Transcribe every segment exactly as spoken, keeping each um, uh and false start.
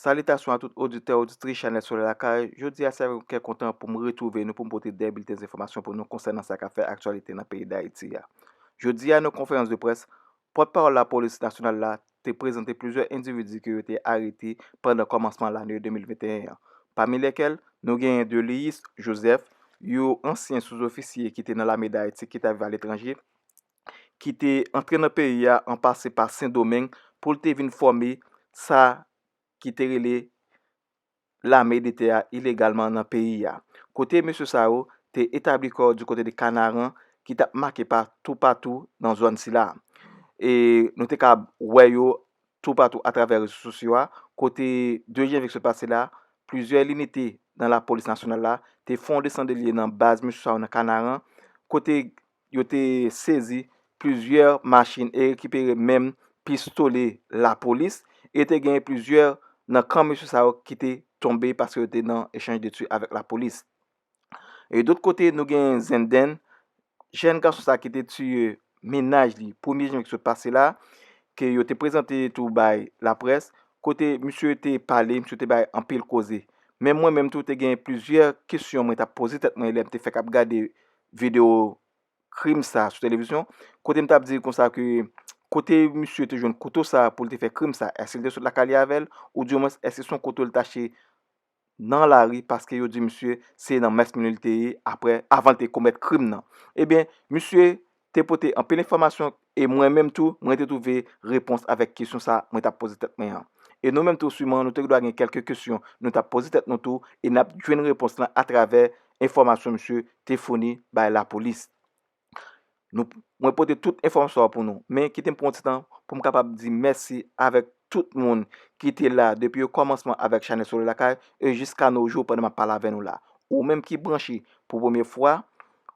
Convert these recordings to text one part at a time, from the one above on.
Salitasyon a tout oditè, oditris Chanèl Solèy Lakay. Jodi a, se avèk yon kè kontan pou m retwouve nou pou m pote de bilten enfòmasyon pou nou konsènan sa k ap fè aktyalite nan peyi Dayiti a. Jodi a, nan konferans de près, pòtpawòl lapolis nasyonal la te prezante plizyè endividi ke yo te arete pandan kòmansman lane de mil venteyen an. Pami lèkèl, nou genyen Delius Joseph, yon ansyen souzofisye ki te nan lame Dayiti ki t ap viv aletranje, ki te antre nan peyi a an pase pa Sendomeng pou l te vin fòme sa ki te rele lame de tè a ilegalman nan peyi a. Kote mesye sa yo te etabli kò yo di kote de Kanaran ki t ap make pa toupatou nan zòn sila. E nou te ka wè yo toupatou atravè rezo sosyo a, kote de janvye ki sot pase la, plizyè linite nan lapolis nasyonal la te fè yon desann de lye nan baz mesye sa yo nan Kanaran, kote yo te sezi plizyè machin e rekipere menm pistole lapolis, e te genyen plizyè nan kan mesye sa yo ki te tonbe paske yo te nan echanj de tir avèk lapolis. E dòt kote, nou gen Zenden, jèn gason sa ki te tiye mennaj li premye janvye ki sot pase la, ke yo te prezante tou bay laprès, kote misye te pale, misye te bay anpil koze. Men mwen menm tou, te gen plizyè kesyon mwen t ap poze tèt mwen lè m te fèk ap gade videyo krim sa sou televizyon, kote m t ap di konsa ke kote misye te jwenn kouto sa pou l te fè krim sa, èske l te sot lakay li avè l, oudimwens èske se yon kouto l t achte nan lari, paske yo di misye se nan Mès Mili l te ye apre, avan l te komèt krim nan. Ebyen, misye te pote anpil enfòmasyon e mwen menm tou, mwen te twouve repons avèk kesyon sa mwen t ap poze tèt mwen an. E nou menm tou, siman, nou te dwa gen kèlke kesyon nou t ap poze tèt nou tou, e n ap jwenn repons lan atravè enfòmasyon misye te founi bay lapolis. Nou, mwen pote tout enfòmasyon sa yo pou nou, men kite m pran yon ti tan pou m kapab di mèsi avèk tout moun ki te la depi o kòmansman avèk Chanèl Solèy Lakay e jiska no jou pandan m ap pale avè nou la. Ou menm ki branche pou premye fwa,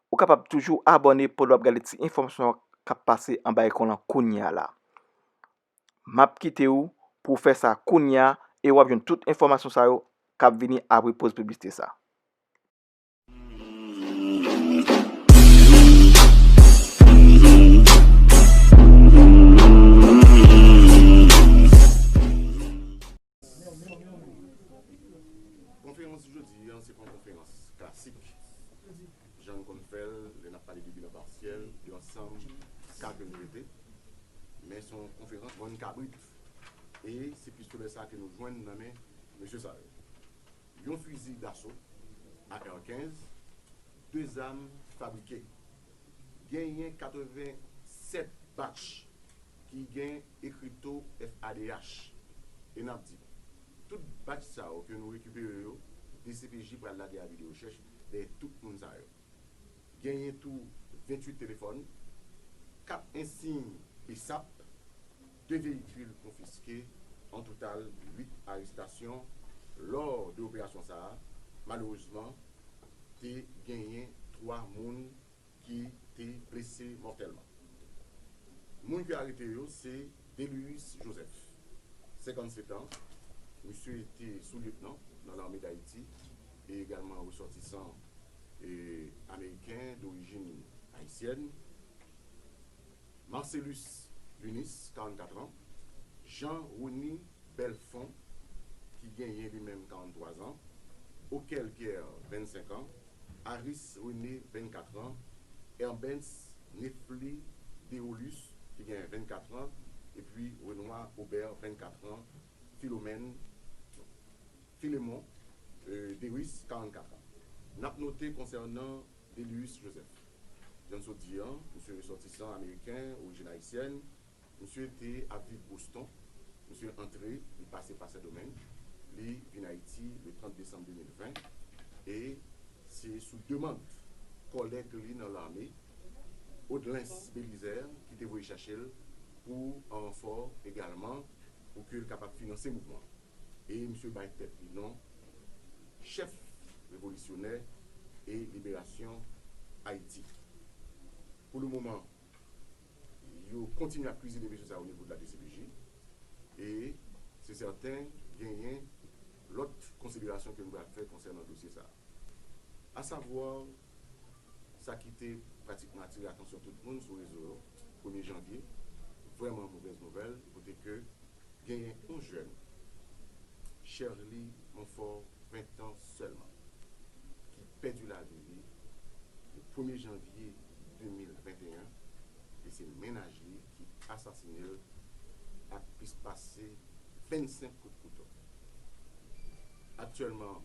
ou kapab toujou abòne pandan w ap gade ti enfòmasyon k ap pase anba ekran lan kounye a la. M ap kite w pou w fè sa kounye a e w ap jwenn tout enfòmasyon sa yo k ap vini apre poz piblisite sa. Konferans jodi a, se pa yon konferans klasik, jan n konn fè l lè n ap pale de bilan pasyèl, de ansanm ka ke nou rete, men se yon konferans bann kabrit. E se pistolè sa ke nou jwenn nan men mesye sa yo. Yon fizi daso, A R kenz, de zam fabrike. Genyen katrevennsèt batch ki gen ekrito F A D H. E n ap di, tout batch sa yo ke nou rekipere yo, D C P J pral lage avi de rechèch dèyè tout moun sa yo. Genyen tou venntuit telefòn, kat ensiy B S A P, de veyikil konfiske, an total uit arestasyon. Lò de operasyon sa a, malerezman, te genyen twa moun ki te blese mòtèlman. Moun ki arete yo se Delius Joseph, senkannset an, misye te soulyetnan nan lame Dayiti e egalman resòtisan e, ameriken dorijin ayisyèn. Marcelus Lunis, karannkat an, Jean Rony Belfond, ki genyen li menm karannntwa zan, Okel Pierre, vennsenk an, Aris René, vennkat an, Herbens Nefli Deolus, ki genyen vennkat an, epi Renoir Aubert, vennkat an, Philomène, Philemon, euh, Dewis, karannkat an. N ap note konsènan Delius Joseph. Jan n sot di an, misye resòtisan ameriken, orijin ayisyèn. Misye te ap viv Boston. Misye antre, li pase pa Sendomeng. Li vin Ayiti le trant desanm de mil ven. E se sou demann kòlèg li nan lame, Odlens Belizaire, ki te voye chache l pou an ranfò egalman, pou ke l kapab finanse mouvman. E misye bay tèt li non chèf revolisyonè e liberasyon Ayiti. Pou le moman, yo kontinye ap kwizine mesye sa o nivo de la D C P J. E se sèten, genyen lòt konsiderasyon ke nou pral fè konsènan dosye sa a. Asavwa, sa ki te pratikman atire atansyon tout moun sou rezo yo, premye janvye, vrèman movèz nouvèl, kote ke genyen yon jèn, Cherlie Monfort, ven tan sèlman, ki pèdi lavi li le premye janvye de mil venteyen, e se mennaj li ki asasine l ak plis pase vennsenk kout kouto. Aktyèlman,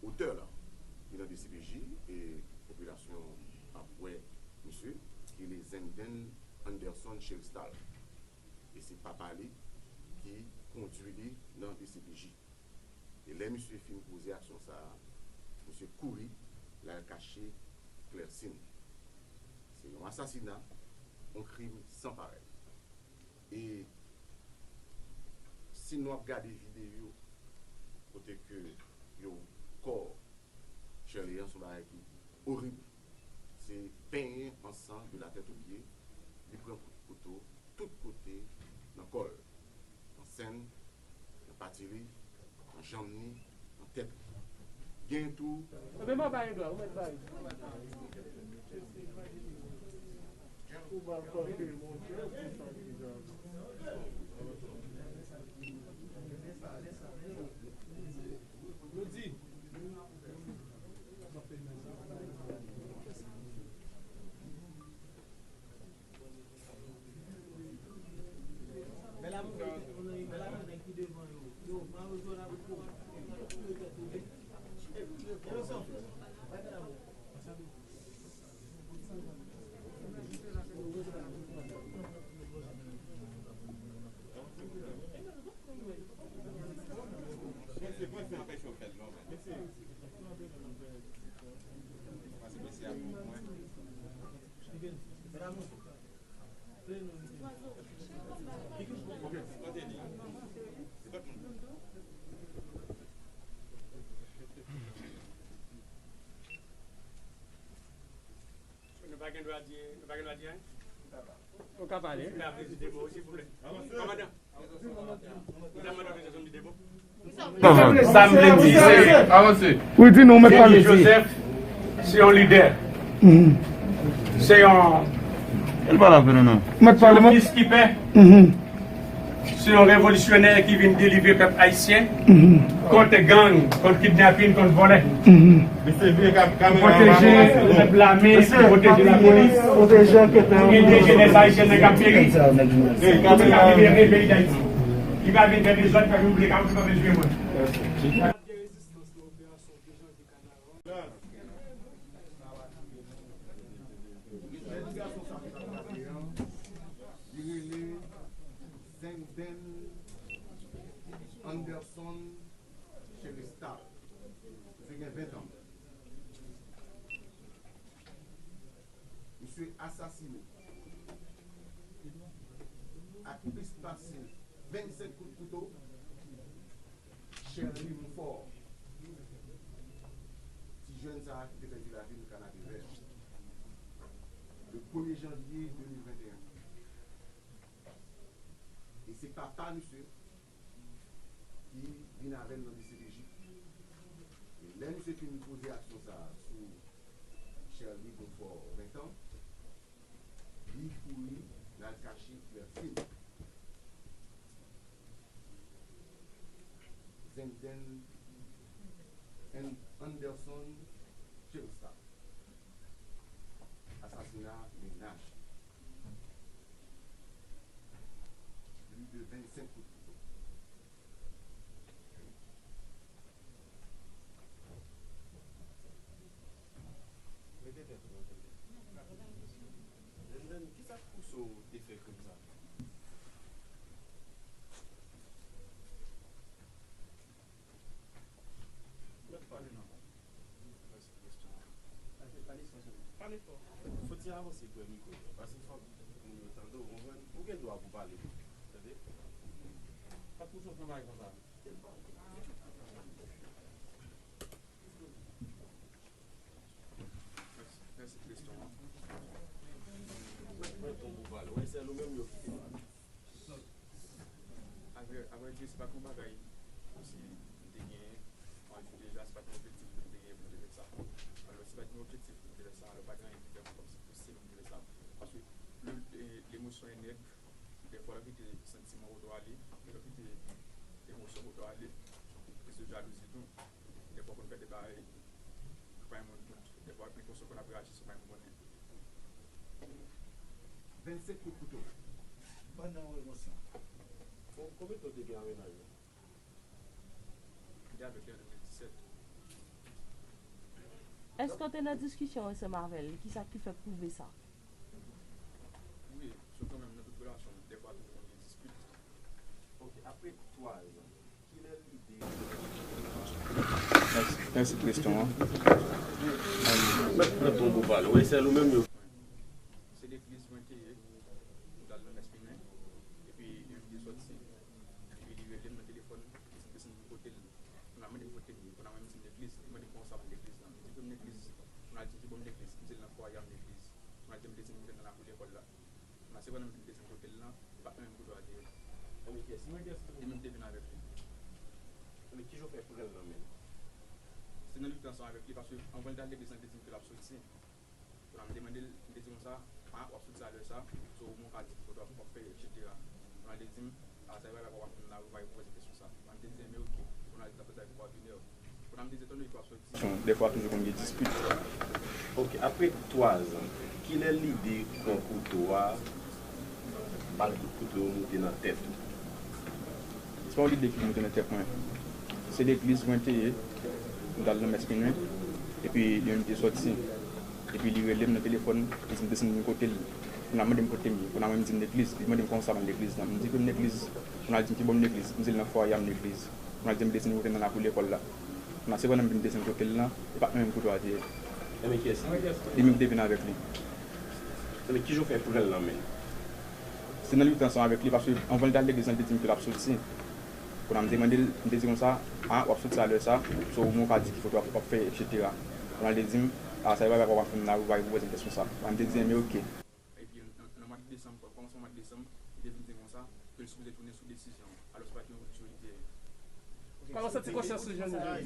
otè la li nan D C P J e popilasyon ap wè misye, ki rele Zenden Anderson Cheristal. E se papa li ki kondui li nan D C P J. E lè misye fin poze aksyon sa a, misye kouri l al kache Klèsin. Se yon asasina, yon krim san parèy. E si nou ap gade videyo kote ke yo kò Cherlie an, se yon bagay ki orib. Se benyen an san de la tèt o pye. Li pran kout kouto tout kote nan kò l, nan sèn, nan pati li, nan janm ni, nan tèt li. Gen tou. Enben, mwen ba Edwa, ou mèt ba li. Ou ba l kanpe, monchè, ou konn sa ki grave. Yo di. Nou pa gen dwa di, nou pa gen dwa di anyen? Ou ka pale. Kòmandan. Sa m vle di, se, wi, di nou, mèt pale. Joseph, se yon lidè. Se yon, mèt pale, mèt pale. Peacekeeper. Se yon revolisyonè ki vin delivre pèp ayisyen kont gang, kont kidnapin, kont vòlè. Pwoteje lame, pwoteje lapolis, pwoteje lèzayisyen nan k ap peri, pou ka libere peyi Dayiti. Li pa vin fè dezòd, li pa vin boule kawotchou, li pa vin touye moun. Li rele Zenden Anderson Cherestal. Misye gen ven tan. Misye asasine ak plis pase vennsenk kout kouto Cherlie Monfort, ti jèn sa a ki te pèdi lavi l nan Kanapevè, le premye janvye de mil venteyen. E se papa misye ki vin avè l nan D C P J. E lè misye fin poze aksyon sa a sou Cherlie Monfort, ven tan, li kouri l al kache Klèsin. Zenden An-, Anderson Cheristal. Asasina mennaj. Plis de vennsenk kout kouto. Mete tèt ou nan tande. Zenden, kisa k pouse w te fè krim sa? Mèt pale non. Mèsi pou kesyon an. Pale fò sèlman. Pale fò. Fò ti avanse prè mikwo yo, paske fòk moun yo tande w, konprann? Ou gen dwa pou pale. Tande? Sa k pouse w fè bagay konsa? Mèsi, mèsi pou kesyon an. Mwen, mwen tonbe ou pale. Wè, se nou menm yo ki te pale. Avrè, avrèdi, se pa t yon bagay kòmsi m te genyen anvi deja, se pa t yon objektif m te genyen pou te fè sa. Alò, se pa t yon objektif pou te fè sa, alò, pa gen anyen ki fè m kòmsi pouse m pou te fè sa. Paske le, e, lemosyon e nèg, dèfwa, lè w kite santiman pote w ale, lè w kite emosyon pote w ale, Se jalouzi tou. Dèfwa w konn fè de bagay, pa yon moun kout. Dèfwa, men konsa w konn ap reyaji, se pa yon moun konnen. Vennsenk kout kouto. Pandan yon emosyon. Bon, konbyen tan w te gen ak mennaj ou? M te avèk li an de mil disèt. Èske w te nan diskisyon ansanm avè l? Kisa ki fè pwouve sa? Wi, sou kanmenm nan tout relasyon, dèfwa toujou konn gen dispit. Ok, apre twa zan, kilè lide? Mèsi, mèsi pou kesyon an. Mwen pran ton pou pale. Wi, sèl ou menm yo. Se legliz mwen te ye, m t al nan mès Pinyen, epi yon te sòti, epi li rele m nan telefòn, li di m desann pou kote l. Kounye a mande m kote m ye, kounye a mwen m di m legliz, li mande m kòman sa m legliz la. M di premye legliz, kounye a li di m ki bò m legliz, m di l nan fwaye a m legliz. Kounye a li di m desann pou kote l nan lakou lekòl la. Kounye a se pandan m vin desann kote l lan, e pa nan menm kote a te ye. Li menm te vin avèk li. Men ki jan w fè pran l nan men l? Se nan lite ansanm avèk li, paske anvan l t al legliz lan, li te di m ke l ap soti. Kounye a m te mande l, m te di konsa, a, w ap soti a lè sa, so, ou menm w ka di ki kote w ap fè, etsetera. Kounye a l te di m, a, sa e bagay pa w ap fè m la, ou pa repoze kesyon sa. Kounye a m te di, enben, oke. Kounye a l di l ap soti avèk kòdinè. Kounye a m te di, etan done ke w ap soti. Dèfwa toujou konn gen dispit. Ok, apre twa zan, kilè lide pran kouto a, bal kout kouto yo moute nan tèt ou? Se pa yon lide ki moute nan tèt mwen. Se legliz mwen te ye, m t al nan mès Pinyen, epi li menm te sòti. Epi li rele m nan telefòn, li di m desann vin kote l. Kounye a mande m kote m ye. Kounye a mwen m di m legliz. Li mande m kòman sa m legliz lan. M di ke m legliz. Kounye a li di m ki bò m legliz. M di l nan fwaye a m legliz. Kounye a li di m desann kote l nan lakou lekòl la. Kounye a se pandan m vin desann kote l lan, e pa t nan menm kote a te ye. Enben kiyès li? Li menm ki te vin avèk li. Enben ki jan w fè pran l nan men l? Se nan lite ansanm avèk li, paske anvan l t al legliz lan, li te di m ke l ap soti. Kounye a m te mande l, m te di konsa, a, w ap soti a lè sa, so, ou menm w ka di ki kote w ap, w ap fè, etsetera. Kounye a l te di m, a, sa e bagay pa w ap fè m la, ou pa repoze m kesyon sa. Kounye a m te di, enben, oke. Epi nan, nan mwa desanm, kòmansman mwa desanm, li te vin di konsa, ke l sipoze tounen sou desizyon an. Alò, se pa t yon ripti li te ye. Kòman w santi konsyans ou jwenn jodi a?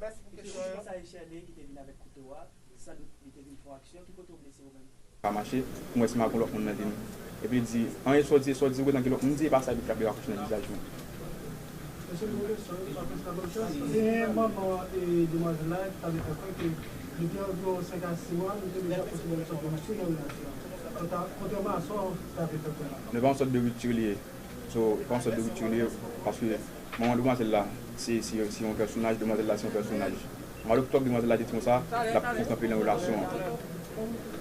Mèsi pou kesyon an. Jodi konsa, e Shirley ki te vin avèk kouto a, san dout li te vin fè yon aksyon. Ki kote w blese ou menm? Pa mache, m wè se m ak yon lòt moun nan vin. Epi li di, anyen sa w di, sa w di, ou gentan gen lòt moun di, e pa sa, epi l frape rakouch nan vizaj mwen. Mesye, pou kesyon, pa prens la bòn chans. Se manman, e, demwazèl la ki t ap fè kwè ke depi anviwon senk a sis mwa, nou te deja konsidere l sòt de ripti nan relasyon an. Kontrè-, kontrèman a sa w t ap fè kwè la. Nou pa yon sòt de ripti li ye. So, e pa yon sòt de ripti li ye, paske manman demwazèl la, se, se, se yon pèsonaj, demwazèl la, se yon pèsonaj. Malotòk demwazèl la te di konsa, l ap toujou kanpe nan relasyon an.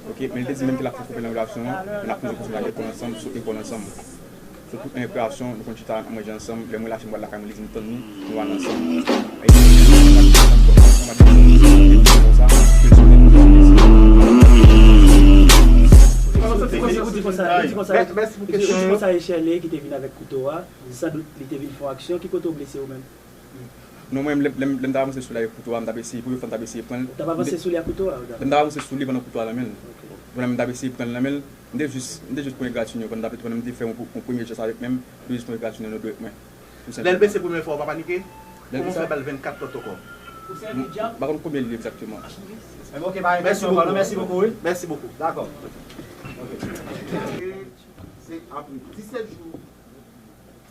Ok, men li te di menm ke l ap toujou kanpe nan relasyon an, men n ap toujou kontinye lekòl ansanm, sot lekòl ansanm. So, tout an rekreasyon, nou konn chita, n ap manje ansanm, lè mwen lache m pral lakay mwen, li di m tann li, nou al ansanm. Ou di konsa, ou di konsa, ou di konsa, e Shirley ki te vin avèk kouto a, san dout li te vin fè yon aksyon, ki kote w blese ou menm? Non, mwen, lè, lè, lè m t ap avanse sou li avèk kouto a, m t ap eseye, premye fwa m t ap eseye pran l. Ou t ap avanse sou li ak kouto a? Lè m t ap avanse sou li pandan kouto a nan men l. Ok. Pandan m t ap eseye pran l nan men l, m te jis, m te jis pran egratinye yo, pandan m t ap, pandan m te fè yon, yon premye jès avèk men m, m te jis pran egratinye nan dwèt mwen. Tou senpleman. Lè l blese premye fwa, ou pa panike? Kòman w fè ba l vennkat lòt ankò? M pa konn konbyen l ye egzakteman. Mèsi bokou. Mèsi bokou. Dakò. Se apre disèt jou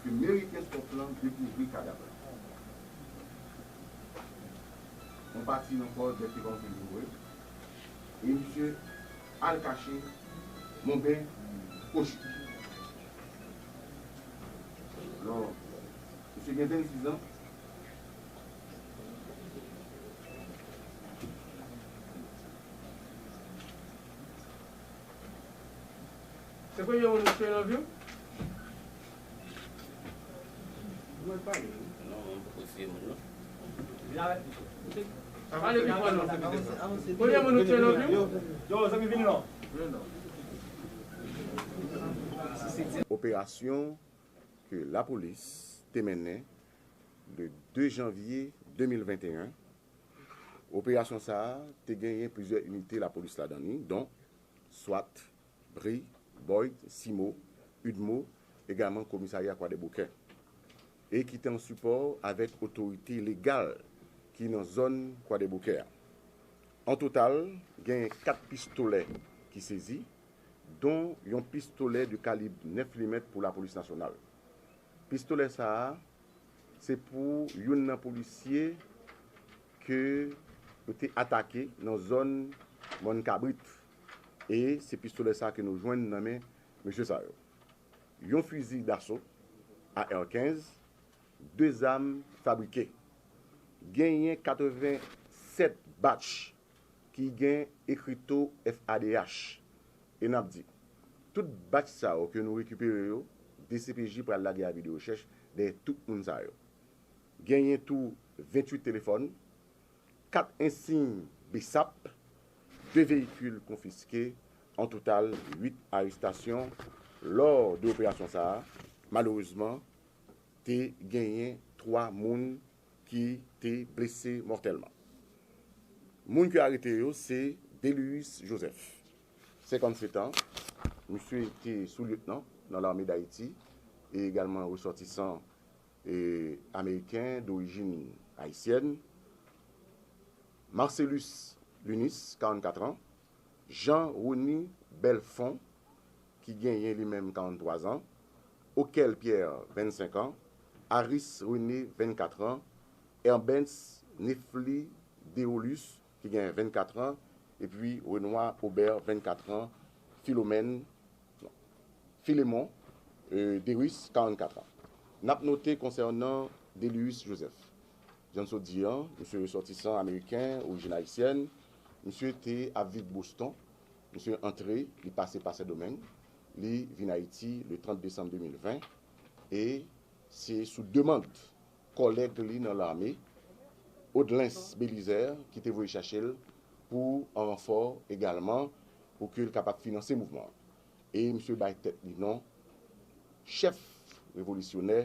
ke meri Kenskòf lan dekouvri kadav la. Yon pati nan kò dèk te kòmanse vin woule. E misye al kache Monben Kochi. Alò, misye gen vennsis zan. Se premye moun ou tiye nan vi w? Mwen pale wi. Non, mwen poko tiye moun non. Pale pi fò non. Premye moun ou tiye nan vi w? Yo, yo, zanmi vini non. Operasyon ke lapolis te mennen le de janvye de mil venteyen. Operasyon sa a te genyen plizyè inite lapolis ladan li, don swat, bri, boyd, simo, udmo, egalman komisarya Kwadèboukè, e ki te an sipò avèk otorite legal ki nan zòn Kwadèboukè a. An total, genyen kat pistolè ki sezi, don yon pistolè de kalib nèf milimèt pou lapolis nasyonal. Pistolè sa a, Se pou youn nan polisye ke yo te atake nan zòn Mòn Kabrit. E se pistolè sa ke nou jwenn nan men mesye sa yo. Yon fizi daso, A R kenz, de zam fabrike. Genyen katreven sèt batch ki gen ekrito F A D H. E n ap di, tout batch sa yo ke nou rekipere yo, D C P J pral lage avi de rechèch dèyè tout moun sa yo. Genyen tou venntuit telefòn, kat ensiy B S A P, de veyikil konfiske, an total uit arestasyon. Lò de operasyon sa a, malerezman, te genyen twa moun ki te blese mòtèlman. Moun ki arete yo se Delius Joseph, senkannsèt an, misye te sou-lyetnan nan Lame Dayiti e egalman resòtisan e ameriken dorijin ayisyèn. Marcelus Lunis, karannkat an, Jean Rony Belfond, ki genyen li menm karannntwa zan, Okel Pierre, vennsenk an, Aris René, vennkat an, Herbens Nefli Deolus, ki genyen vennkat an, epi Renoir Aubert, vennkat an, Philomène, non, Philemon, euh, Deris, karannkat an. N ap note konsènan Delius Joseph. Jan n sot di an, misye resòtisan ameriken, orijin ayisyèn. Misye te ap viv Boston. Misye antre, li pase pa Sendomeng. Li vin Ayiti le trant desanm de mil ven. E se sou demann kòlèg li nan lame, Odlens Belizaire, ki te voye chache l pou an ranfò egalman, pou ke l kapab finanse mouvman an. E misye bay tèt li non chèf revolisyonè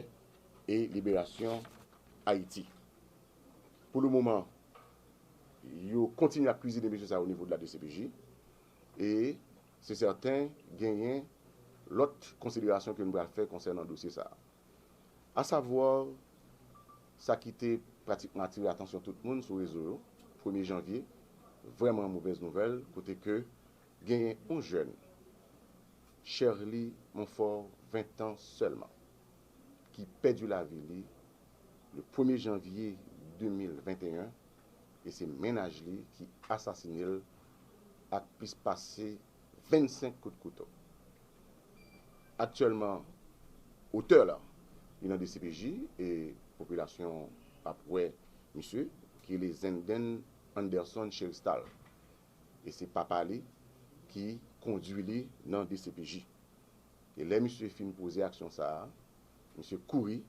e liberasyon Ayiti. Pou le moman, yo kontinye ap kwizine mesye sa yo o nivo de la D C P J. E se sèten, genyen lòt konsiderasyon ke nou pral fè konsènan dosye sa a. Asavwa, sa ki te pratikman atire atansyon tout moun sou rezo yo, premye janvye, vrèman movèz nouvèl, kote ke genyen yon jèn, Sherly Monfort, ven tan sèlman, ki pèdi lavi li le premye janvye de mil venteyen, e se mennaj li ki asasine l ak plis pase vennsenk kout kouto. Aktyèlman, otè la, li nan D C P J e popilasyon ap wè misye, ki rele Zenden Anderson Cheristal. E se papa li ki kondui li nan D C P J. E lè misye fin poze aksyon sa a, misye kouri,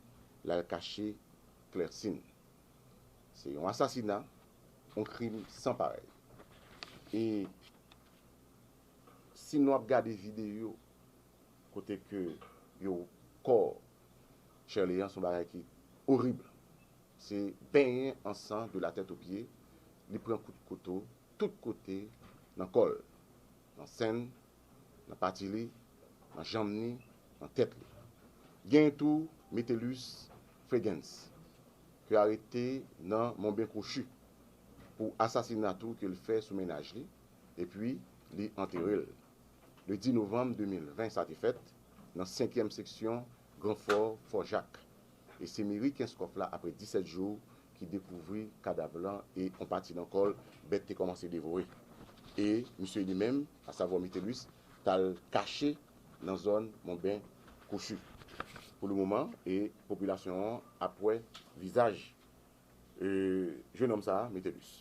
l al kache Klèsin. Se yon asasina, yon krim san parèy. E si nou ap gade videyo kote ke yo kò Sherly an, se yon bagay ki orib. Se benyen an san de la tèt o pye, li pran kout kouto tout kote nan kò l, nan sen l, nan pati li, nan janm ni, nan tèt li. Gen tou Metellus Fregens, ke arete nan Monben Kwochi pou asasina tou ke l fè sou mennaj li, epi li antere l. Le dis novanm de mil ven, sa te fèt nan senkyèm seksyon Gran Fò, Fò Jak. E se meri Kenskòf la, apre disèt jou, ki dekouvri kadav lan e yon pati nan kò l, bèt te kòmanse devore. E misye li menm, asavwa Metellus, t al kache nan zòn Monben Kwochi. Pou le moman, e popilasyon an ap wè vizaj, e, jennonm sa a, Metellus.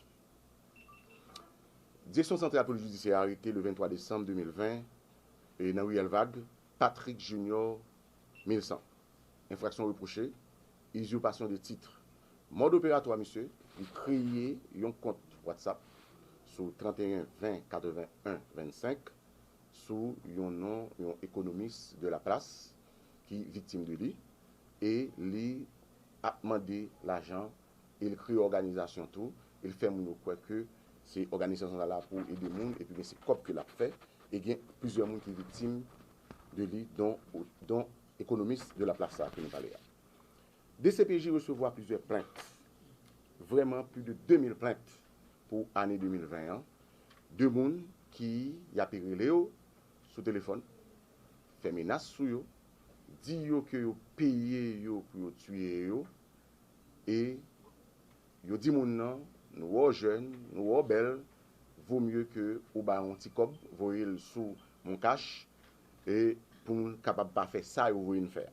Direksyon Santral Polis Jidisyè arete le venntwa desanm de mil ven, e, nan riyèl Vag, Patrick Junior Milsan. Enfraksyon repwoche, izirpasyon de tit. Mòd operatwa misye, li kreye yon kont WhatsApp sou trannteyen ven katreven en vennsenk sou yon non yon ekonomis de Laplace ki viktim de li, e li ap mande lajan, e l kreye òganizasyon tou, e l fè moun yo kwè ke se òganizasyon sa la pou ede moun, epi gen se kòb ke l ap fè, e gen plizyè moun ki viktim de li, don, don ekonomis de Laplace sa ke nou pale a. D C P J resevwa plizyè plent, vrèman plis de de mil plent pou ane de mil ven an, de moun ki y ape rele yo sou telefòn, fè menas sou yo, di yo ke yo peye yo pou yo tiye yo, E yo di moun nan, nou wè w jèn, nou wè w bèl, vo mye ke ou ba yon ti kòb, voye l sou MonCash, e pou nou kapab pa fè sa yo voye n fè a.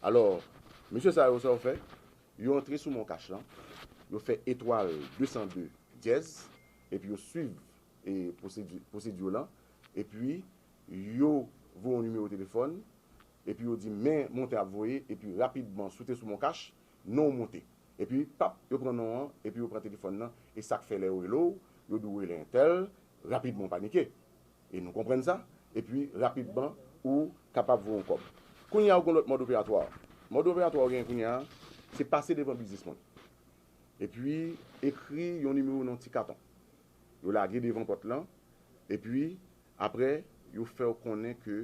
Alò, mesye sa yo, sa yo fè, yo antre sou MonCash lan, yo fè etwal de san de dyèz, epi yo swiv e pwosedi- pwosedi lan, epi yo voye yon nimewo telefòn, epi yo di men montan ap voye, epi rapidman, si w te sou MonCash, non w monte. Epi, pap, yo pran non an, epi yo pran telefòn nan, e sa k fè lè yo rele w, yo di w rele entèl, rapidman w panike. E nou konprann sa, epi rapidman, ou kapab voye yon kòb. Kounye a, ou gen lòt mòd operatwa. Mòd operatwa ou gen kounye a, se pase devan biznis mwen. Epi, ekri yon nimewo nan ti katon. Yo lage devan pòt lan, epi, apre, yo fè w konnen ke